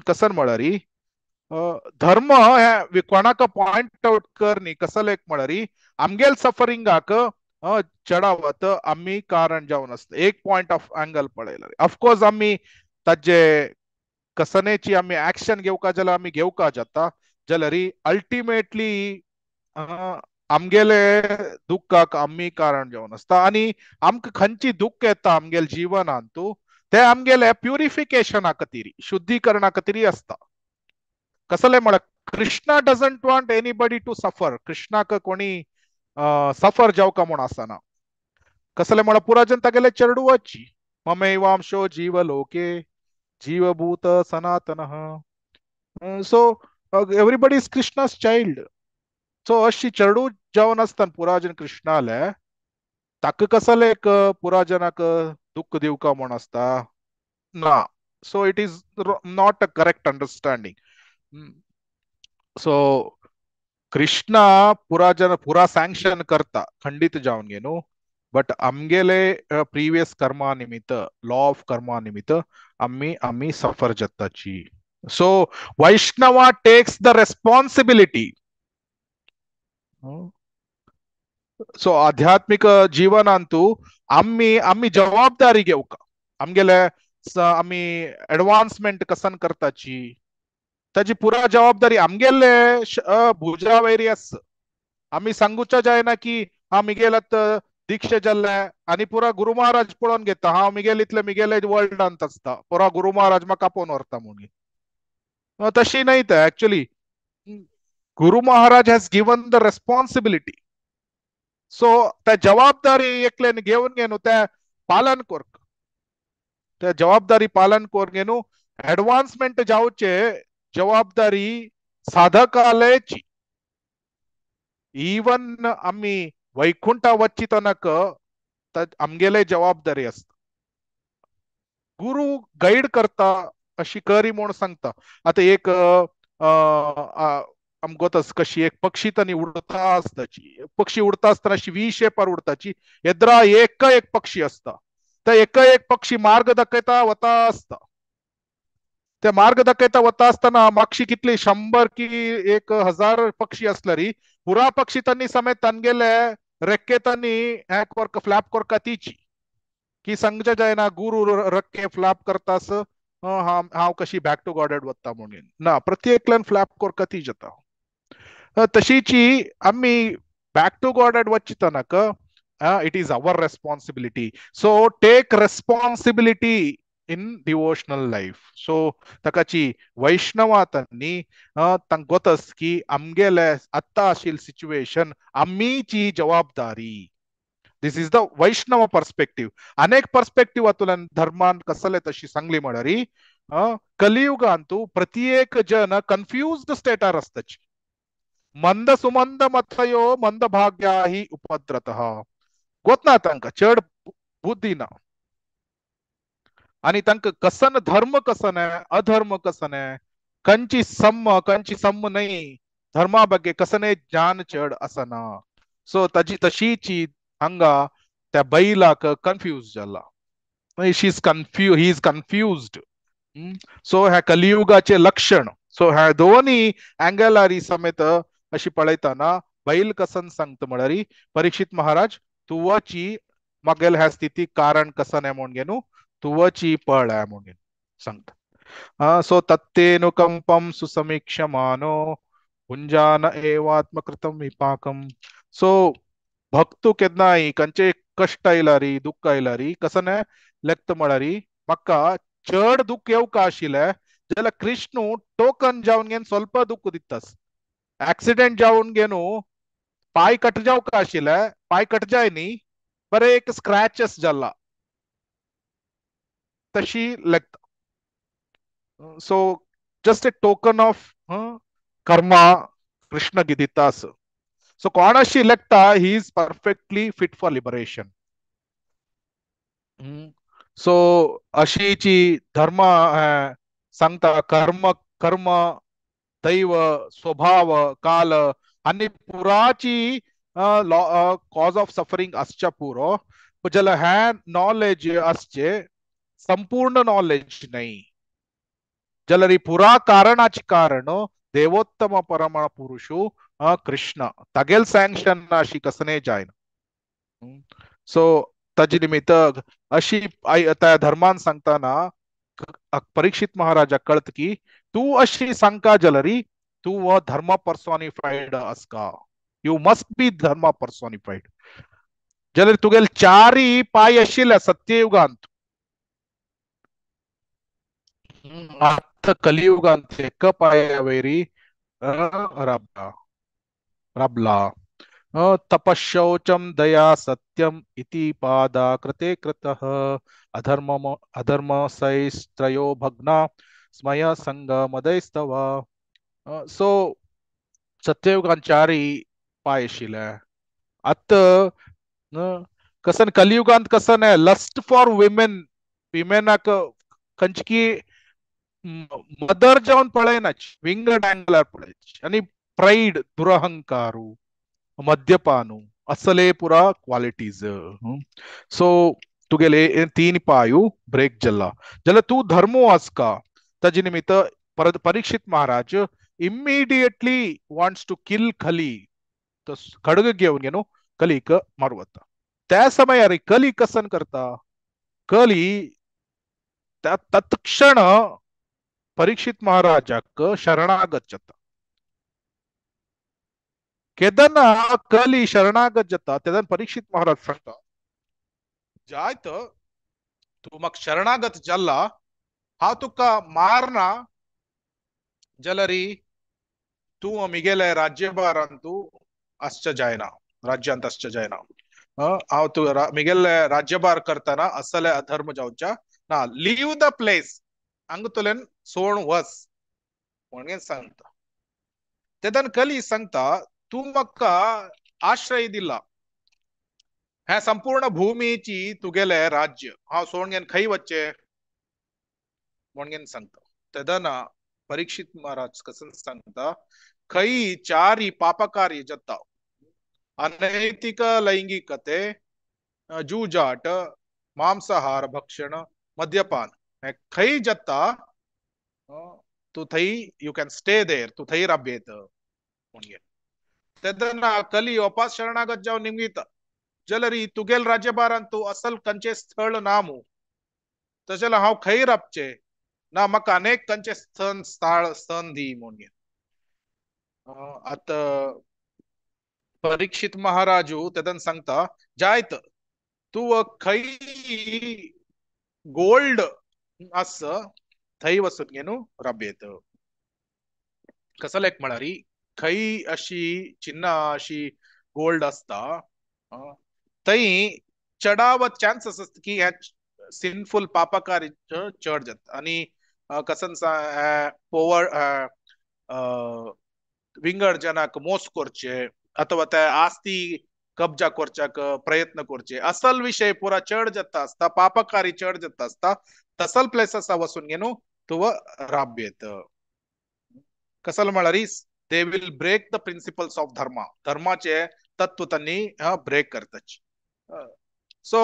कसन म्हळ्यार धर्म हे कोणाक पॉयंट आउट करनी कसलेक म्हळ्यार आमगेल सफरिंगाक चडावत आमी कारण जावन आसता. एक पॉयंट ऑफ अँगल पळयल्यार ऑफकोर्स आमी ताजे कसनेची आमी एक्शन घेवका जाल्यार आमी घेवका जाता, जाल्यार अल्टिमेटली आमगेले दुख्खाक आमी कारण जावन आसता. आनी आमकां खंयची दुख्ख येता आमगेले जिवनांतू ते आमगेले प्युरिफिकेशना खातीर, शुद्धीकरणा खातीर आसता. कसले म्हळ्यार Krishna doesn't want anybody to suffer. कृष्णाक कोणी सफर जावका म्हूण आसना. कसले म्हळ्यार पुराजन तागेले चेडवाची ममेवांशो जीवलोके जीवभूत सनातनः. So everybody is Krishna's child. So अशी चेडू जावन आसतना पुराजन कृष्णाले ताका कसले एक पुराजनाक दुःख दिवका म्हूण आसता ना. So it is not a correct understanding. So Krishna पुराजन पुरा सँक्शन करता खंडीत जावन गे न्हू, बट आमगेले प्रिवियस कर्मा निमित्त, लॉ ऑफ कर्मा निमित्त आमी आमी सफर जाताची. So Vaishnava takes the responsibility. So आध्यात्मिक जीवनांतू आमी आमी जबाबदारी घेवका, आमगेले आमी एडवान्समेंट कसन करताची ताजी पुरा जबाबदारी आमगेले भुजा वयर आस. आमी सांगूच्या जायना की हा मिगेलात दीक्षा जाल्ले आनी पुरा गुरु महाराज पळोवन घेता, हांव मिगेल इतले मिगेले वर्ल्डांत आसता, पुरा गुरु महाराज म्हाका आपोवन व्हरता म्हणून. तशी न्हय तें. Actually Guru Maharaj has given the responsibility. So त्या जबाबदारी एकल्यान घेवन घे न्हू, तें पालन कर, त्या जबाबदारी पालन करून घे न्हू, एडवान्समेंट जावचे जबाबदारी साधकालेची. इवन आमी वैकुंठा वच्चितनक आमगेले जबाबदारी आसता. गुरु गाईड करता अशी करी म्हूण सांगता. आतां एक आमकां कशी एक पक्षी तांणी उडता आसताची, पक्षी उडता आसतना अशी वी शेपार उडताची, येद्रा एक एक पक्षी आसता, त्या एक एक पक्षी मार्ग दाखयता वता आसता. त्या मार्ग दाखयता वता आसतना मागशी कितली 100 की 1000 पक्षी आसल्यारी पुरा पक्षी तांणी समेत तांगेले रेक्के तांणी हें कोरका फ्लॅप कोरका तिची की सांगच्या जायना गुरु रक्के फ्लॅप करतास हांव कशी बॅक टू गॉडेड वता म्हणून ना, प्रत्येकल्यान फ्लॅप कोरका ती जाता. तशीची आमी बॅक टू गॉडेड वचितनाक it is our responsibility. So take responsibility in devotional life. So ताकाची Vaishnava तांणी तांकां गोतस की आमगेले आत्तां आशिल्ली सिच्युएशन आमीची जबाबदारी. This is the Vaishnava perspective. अनेक पर्स्पेक्टिव्ह हातूंतल्यान धर्मान कसले तशी सांगली म्हळ्यार कलियुगांतू प्रत्येक जन कन्फ्युज्ड स्टेटार आसताची. मंद सुमंद मतयो मंद भाग्या ही उपद्रतः. गोतना तांकां चड बुद्धी ना आनी तांकां कसन धर्म कसन अधर्म कसन कंची सम्म कंची सम्म न्हय धर्मा ಬಗ್ಗೆ कसने ज्ञान चड आसना. सो ताजी तशीची हांगा त्या बैलाक कन्फ्यूज जाला, she is confuse, he is confused. So ह्या कलियुगाचे लक्षण. सो ह्या दोनी अँगलारी समेत अशी पळयतना बैल कसन सांगता म्हळ्यार परीक्षित महाराज तुवची मागेल ह्या स्थिती कारण कसन म्हूण घे न्हू, तुवची पळ म्हणून सांगता. सो तत्तेनुकंपम सुसमीक्षमानो भुंजान एवात्मकृतम विपाकम. सो भक्तू केन्नाय खंयचे कश्ट आयलारी दुःख आयलारी कसने लेखता म्हळ्यार म्हाका चड दुःख येवका आशिल्लें जाल्यार कृष्णू टोकन जावन घेवन स्वल्प दुःख दितास. एक्सिडेंट जावन घे न्हू पांय कट जावका आशिल्लें, पांय कट जाय न्ही, बरें एक स्क्रॅचेस जाला तशी लेखता. So just a token of karma Krishna दितास. सो कोण अशी लेखता he is perfectly fit for liberation. So अशीची धर्म सांगता कर्म कर्म दैव स्वभाव काल आनी पुराची कॉज ऑफ सफरिंग आसच्या पुरो, जाल्यार हें नॉलेज आसचें संपूर्ण नॉलेज न्हय, जाल्यार पुरा कारणाची कारण देवोत्तम परम पुरुषू कृष्ण तागेल सँक्शन अशी कसने जायना. सो ताजे निमित्त अशी त्या धर्मान सांगतना परीक्षित महाराजाक कळत की तूं अशी सांगका जाल्यार तूं हो धर्म पर्सोनिफायड आसका, you must be dharma personified. जाल्यार तुगेले चारय पांय आशिल्ले सत्ययुगांत, आतां कलियुगांत एका पांया वयरी राबला राबला. तपशौचम दया सत्यम इति पादा कृते कृतः अधर्म अधर्म सैस्त्रयो भग्ना स्मय संग मदैस्तव. सो सत्ययुगान चारी पाय आशिल्ले. आतां कसन कलियुगांत कसन लस्ट फॉर विमेन, विमेनाक खंयची मदर जावन पळयना, विंगड अँगलार पळयची, आनी प्राईड, दुरहंकारू, मद्यपानू, असले पुरा क्वालिटीज. सो तुगेले तीन पायू ब्रेक जल्ला जाल्यार तूं धर्मो आसका. ताजे निमित्त Parikshit Maharaj immediately wants to kill Kali. तो खडग घेवन घेवन कलीक मारवता. त्या समयार कली कसन करता, कली त्या तत्क्षण परीक्षित महाराजाक शरणागत जाता. केदना कली शरणागत जाता तेदन परीक्षित महाराज सांगता, जायत तूं म्हाका शरणागत जाल्ला, हांव तुका मारना जाल्यार तूं मिगेले राज्यभारान तूं आसचें जायना, राज्यांत आसचें जायना. हांव तूं मिगेले राज्यभार करतना असले अधर्म जावच्या ना, लीव the place, हांगा सोण वच म्हणून सांगता. तेदन कली सांगता, तूं म्हाका आश्रय दिला, हे संपूर्ण भूमीची तुगेले राज्य, हांव सोण घेवन खंय वचचें म्हणून सांगता. तेदना परीक्षित महाराज कसन सांगता, खंय चारी पापकार्य जाता, अनैतिक लैंगिकते, जुजाट, मांसाहार भक्षण, मद्यपान, खंय जाता तूं थंय you can stay there, तूं थंय राबयत म्हणून. तेदना कली वापस शरणागत जावन निमगिता, जाल्यार तुगेल राज्यभारान तूं असल खंयचें स्थळ ना मू, तशें जाल्यार हांव खंय राबचें ना, म्हाका अनेक खंयचें स्थन स्थळ स्थन दी म्हणून. आतां परीक्षित महाराजू तेदन सांगता, जायत तूं खंय गोल्ड आस थंय वचून घेवन राबयत. कसलेक म्हळ्यार खंय अशी चिन्ना अशी गोल्ड आसता थंय चडावत चान्सीस आसता की हे सिनफूल पापकारी चड जाता, आनी कसन पोवर विंगड जनाक मोस करचे अथवा ते आस्ती कब्जा करच्याक प्रयत्न करचे, असल विशय पुरा चड जाता आसता, पापकारी चड जाता आसता, तसल प्लेस आसा वचून घेवन तूं राबयत. कसल म्हळ्यार they will break the principles of dharma, धर्माचे तत्व तांणी ब्रेक करताची. सो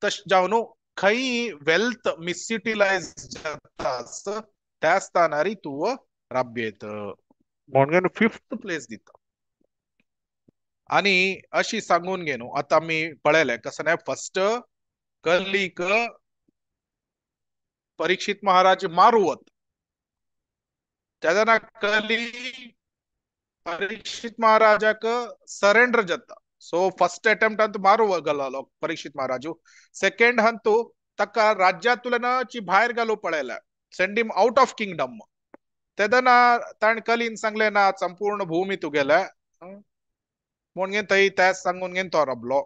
तशें जावन खंय वेल्थ मिसयुटिलायज जाता त्या स्थानार तूं राबयत म्हणून फिफ्थ प्लेस दिता. आनी अशी सांगून घेवन आतां आमी पळयलें कसं न्हय, फर्स्ट कलीक परीक्षित महाराज मारुवत, तेदना कली परीक्षित महाराजाक सरेंडर जाता. सो फर्स्ट अटेम्प्ट अंतू मारू घालो परीक्षित महाराजू, सेकेंड हंतू ताका राज्यांतल्यान भायर घालू पळयला, send him out of kingdom. तेदना ताणें कलीन सांगलें ना संपूर्ण भूमी तुगेले म्हणून थंय तें सांगून घेवन तो राबलो.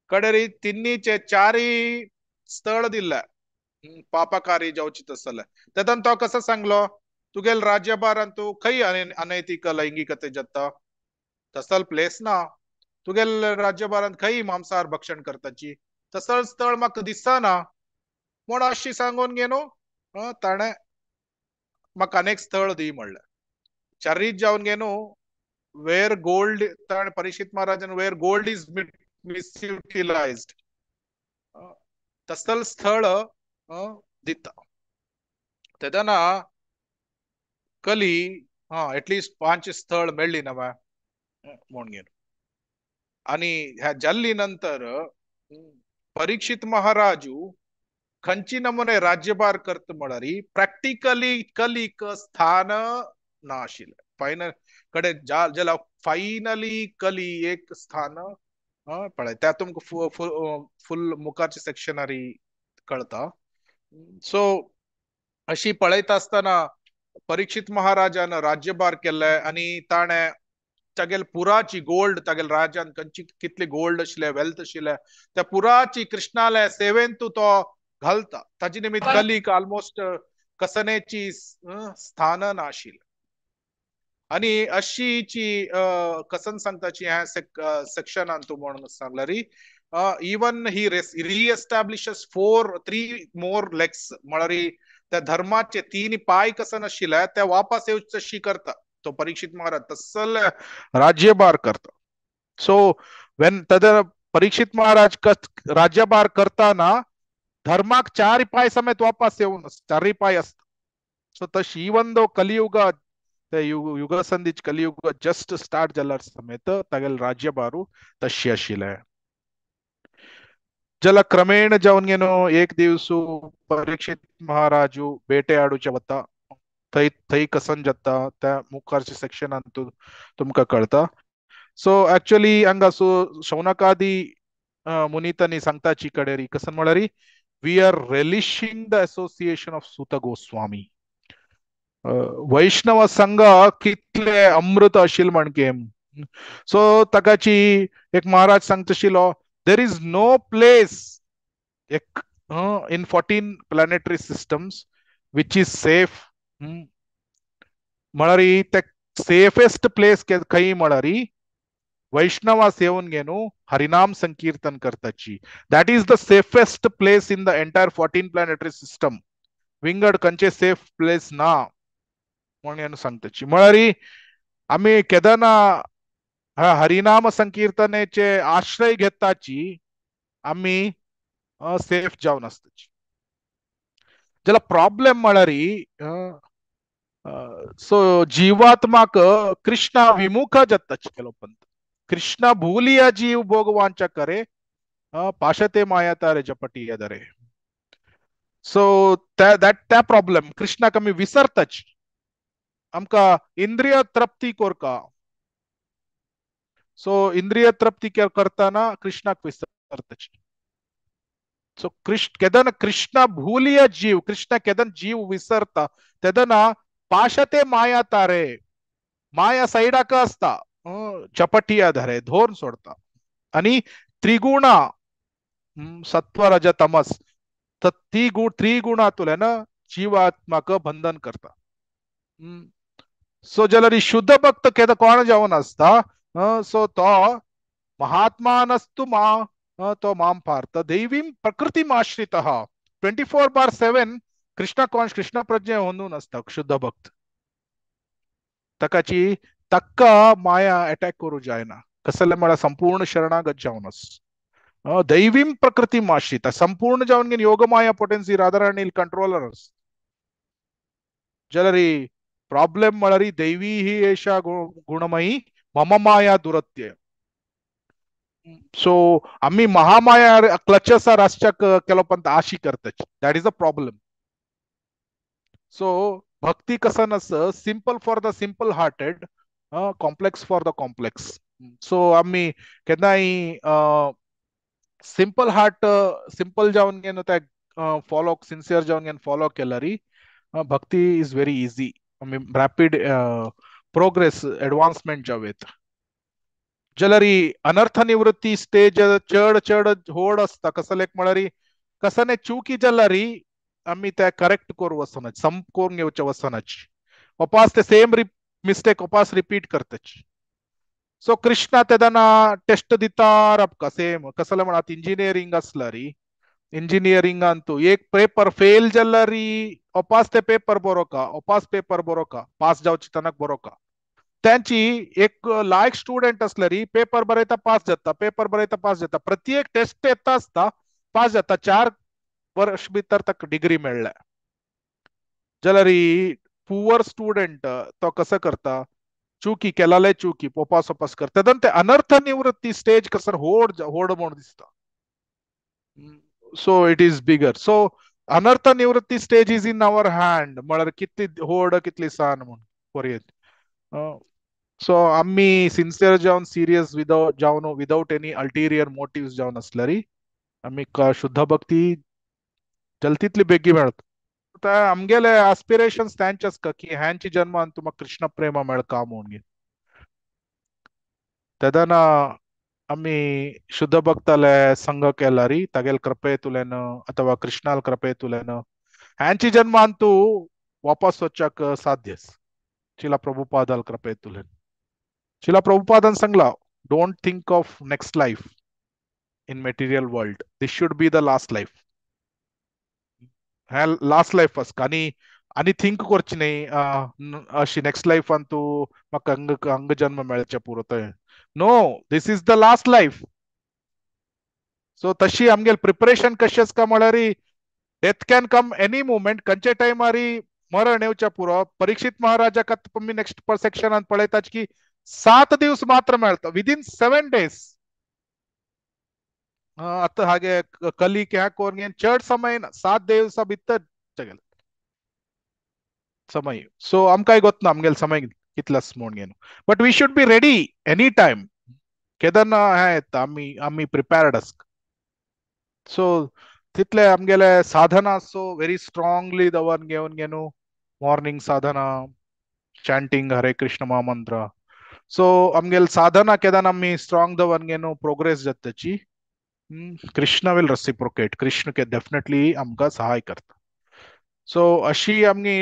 कडेरी तिन्नीचे चारी स्थळ दिल्ले पापकारी जावची तसले. तेदन तो कसो सांगलो, तुगेल राज्यभारान तूं खंय अनैतिक लैंगिकते जाता तसल प्लेस ना, तुगेल राज्यभारान खंय मांसाहार भक्षण करताची तसल स्थळ म्हाका दिसना म्हूण अशी सांगून घेवन ताणें म्हाका अनेक स्थळ दी म्हणलें. चारीच जावन घेवन वेर गोल्ड, ताणें परीक्षित महाराजान वेर गोल्ड is मिसयुटिलायज्ड तसल स्थळ दिता. तेदना कली हा एटलिस्ट 5 स्थळ मेळ्ळी ना म्हणून घेवन. आनी ह्या जाल्ली नंतर परीक्षित महाराजू खंयची नमुने राज्यभार करता म्हळ्यार प्रॅक्टिकली कलीक स्थान ना आशिल्लें. फायनल कडे जाल्यार फायनली कली एक स्थान पळय त्या तुमकां फुल मुखारचे सेक्शनारी कळता. सो अशी पळयता आसतना परीक्षित महाराजान राज्यभार केल्ले आनी ताणें तागेल पुराची गोल्ड, तागेल राज्यान कंची कितली गोल्ड आशिल्ले, वेल्थ आशिल्ले, त्या पुराची कृष्णाले सेवेंतू तो घालता. ताजे निमित्त कलीक ऑलमोस्ट कसनेची स्थान नाशिल्लें. आनी अशीची कसन सांगताची ह्या सेक्शनान तूं म्हणून सांगला री, इवन he रिएस्टॅब्लिशस 4-3 मोर लेग्स, म्हळ्यार त्या धर्माचे 3 पाय कसन आशिल्ले त्या वापस येवचे करता तो परीक्षित महाराज, तसले राज्यभार करता. सो when तद परीक्षित महाराज राज्यभार करताना धर्माक 4 पाय समेत वापस येवन 4 पाय आसता. सो तशी इवन दो कलियुग, ते युगसंधीच कलियुग जस्ट स्टार्ट जाल्यार समेत तागेल राज्यभारू तशी आशिल्ले. जला क्रमेण जावन गेनो एक दिवसू परीक्षित महाराजू बेटे आडूचे वता, थंय थंय कसन जाता त्या मुखारच्या सेक्शनान तुमकां कळता. सो एक्चुअली हांगा सो शौनकादी मुनितांनी सांगताची कडेरी कसन म्हळ्यार we are relishing the association of Suta Goswami. Vaishnava संघ कितले अमृत आशिल्ले म्हणके. सो ताकाची एक महाराज सांगता आशिल्लो, there is no place एक in 14 planetary systems which is safe. म्हळ्यार ते सेफेस्ट प्लेस खंय म्हळ्यार वैष्णवा सेवन घेनु हरिनाम संकीर्तन करताची. That is the safest place in the entire 14 planetary system. विंगड खंयचे सेफ प्लेस ना म्हणून सांगताची. म्हळ्यार आमी केदना हरिनाम संकीर्तनेचे आश्रय घेताची आमी सेफ जावन आसताची. ज्याला प्रॉब्लेम म्हळ्यार सो जीवात्माक कृष्णा विमुख जाताची केलो पंत, कृष्णा भूलिया जीव भोगवांच्या करे पाशते माया तारे जपटी दरे. सो त्या प्रॉब्लेम कृष्णाक आमी विसरताची, आमकां इंद्रिय तृप्ती कोरका. सो इंद्रिय तृप्ती करताना कृष्णाक विसरताची. सो कृष्ण केदना कृष्णा भूलिया जीव, कृष्णा केदन जीव विसरता तेदना पाशते माया तारे, माया सायडाक आसता चपटिया धरे धोर सोडता. आनी त्रिगुणा सत्व रज तमस त्रिगुणातुल्यान जीवात्माक बंधन करता. सो जाल्यार शुद्ध भक्त केदा कोण जावन आसता, सो तो महात्मानस्तु मा तो माम पार्थ दैवीं प्रकृतीम आश्रितः. 24/7 कृष्ण कोण कृष्ण प्रज्ञा होंदून आसता शुद्ध भक्त. ताकाची ताका माया अटॅक करू जायना, कसले म्हळ्यार संपूर्ण शरणागत जावन आस. दैवीं प्रकृतीम आश्रितः संपूर्ण जावन घेवन योगमाया पोटेन्सी राधाराणी कंट्रोलर. जाल्यार प्रॉब्लेम म्हळ्यार दैवी ही एषा गुणमयी मम माया दुरत्यय. सो आमी महामाया क्लचेसार आसच्या केलो पण आशी करताची, that is a problem. So भक्ती कसन आस simple for the simple hearted, complex for the complex. So आमी केन्नाय सिंपल हार्ट सिंपल जावन घेवन ते फॉलो सिन्सियर जावन घेवन फॉलो केल्यार भक्ती is very easy, आमी रॅपीड प्रोग्रेस एडवान्समेंट जावं येता. जाल्यार अनर्थ निवृत्ती स्टेज चड चड व्हड आसता. कसले एक म्हळ्यार कसने चुकी जाल्यार आमी ते करेक्ट करूं वचना, संप करून घेवचे वचनाची, वापस ते सेम मिस्टेक वापस रिपीट करताची. सो कृष्णा तेदना टेस्ट दिता आमकां सेम. कसले म्हण इंजिनियरींग आसल्यार इंजिनियरिंगान तूं एक पेपर फेल जाल्यार वापस ते पेपर बरोवका, वापस पेपर बरोवका, पास जावचे तनक बरोवका. त्यांची एक लायक स्टुडंट असल्यार पेपर बरयता पास जाता, पेपर बरयता पास जाता, प्रत्येक टेस्ट येता आसता पास जाता, 4 वर्ष भितर ताका डिग्री मेळ्ळ्या. जाल्यार पुवर स्टुडंट तो कसो करता, चुकी केलाले चुकी पोपास ओपास करता, तेन्ना ते अनर्थ निवृत्ती स्टेज कसर होड होड म्हूण दिसता. So it is bigger. So अनर्थ निवृत्ती stage is in our hand, म्हळ्यार कितली होड कितली सान म्हूण पर्यंत. सो आमी सिन्सियर जावन सिरियस विदाउट जावन विदाउट एनी अल्टेरियर मोटिव्स जावन आसल्यार आमी शुद्ध भक्ती जल्तीतली बेगी मेळत. आमगेले आस्पिरेशन्स तांचे आसता की ह्यांची जन्मान तुमकां कृष्ण प्रेम मेळका म्हणून. तेदना आमी शुद्ध भक्ताले संग केल्यारी तागेल कृपेतुल्यान अथवा कृष्णाल कृपेतुल्यान ह्यांची जन्मान तूं वापस वचच्याक साध्य. शिला प्रभुपादाल कृपेतुल्यान. शिला प्रभुपादान सांगला, don't think of next life in material world, this should be the last life. ह्या लास्ट लायफ आसता आनी आनी थिंक करची न्ही अशी नेक्स्ट लायफान तूं म्हाका अंग अंग जन्म मेळचे पुरो थंय. No, this is the last life. So तशी आमगेल प्रिपरेशन कशें आसता म्हळ्यार death can come any moment. खंयच्या टायमारी मरण येवच्या पुरो. परीक्षित महाराजाक आतां आमी नेक्स्ट सेक्शनान पळयतात की 7 दिवस मात्र मेळता, विदीन 7 डेज. आतां हागे कलीक ह्या कोरून चड समय ना, 7 दिवसा भितर समय. सो आमकांय गोत ना आमगेल समय कितलास म्हूण घेवन, but we should be ready any time. केदना हें येता आमी आमी प्रिपेर्ड आसता. सो तितले आमगेले साधना सो व्हेरी स्ट्रांगली दवर घेवन घेवन मॉर्निंग साधना, चॅन्टिंग हरे कृष्ण महामंत्र. सो आमगेल साधना केदना आमी स्ट्रांग दवर घेवन प्रोग्रेस जाता ताची, Krishna will reciprocate. Krishna K definitely आमकां सहाय करता. सो अशी आमगी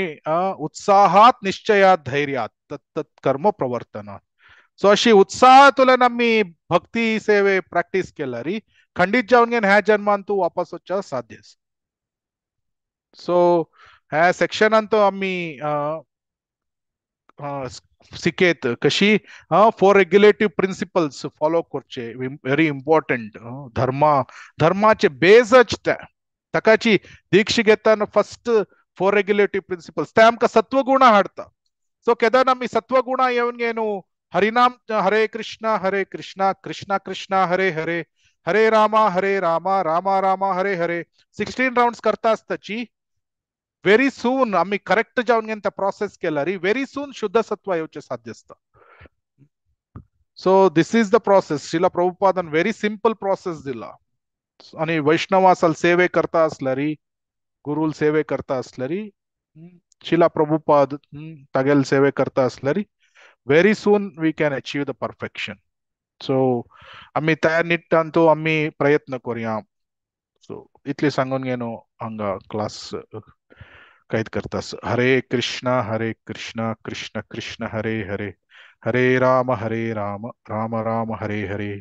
उत्साहात निश्चयात धैर्यात तत् कर्म प्रवर्तनात. सो अशी उत्साहातुल्यान आमी भक्ती सेवे प्रॅक्टीस केल्यारी खंडीत जावन घेवन ह्या जन्मान तूं वापस वचच्या साध्य. सो ह्या सेक्शनान तो आमी शिकयत कशी 4 रेग्युलेटिव्ह प्रिंसिपल्स फॉलो करचे, व्हेरी इम्पॉर्टंट. धर्मा धर्माचे बेजच ते ताकाची दीक्षा घेतना फर्स्ट 4 रेग्युलेटिव्ह प्रिंसिपल्स ते आमकां सत्वगुणा हाडता. सो केदना आमी सत्वगुणा येवन घेवन हरिनाम हरे कृष्णा कृष्णा कृष्णा हरे हरे, हरे रामा रामा रामा हरे हरे 16 राउंड्स करता आसताची व्हेरी सून आमी करेक्ट जावन घेवन ते प्रोसेस केल्यारी व्हेरी सून शुद्ध सत्व येवचें साध्य आसता. So this is the process. Srila प्रभुपादान व्हेरी सिंपल प्रोसेस दिला. आनी वैष्णवासाल सेवे करता आसल्यारी, गुरुल सेवे करता आसल्यारी, शिला प्रभुपाद तागेल सेवे करता आसल्यारी very soon we can achieve the perfection. So आमी त्या निट्टान तो आमी प्रयत्न करुया. सो इतले सांगून घेवन हांगा क्लास कैद करता. हरे कृष्णा कृष्ण कृष्ण हरे हरे, हरे राम राम राम हरे हरे.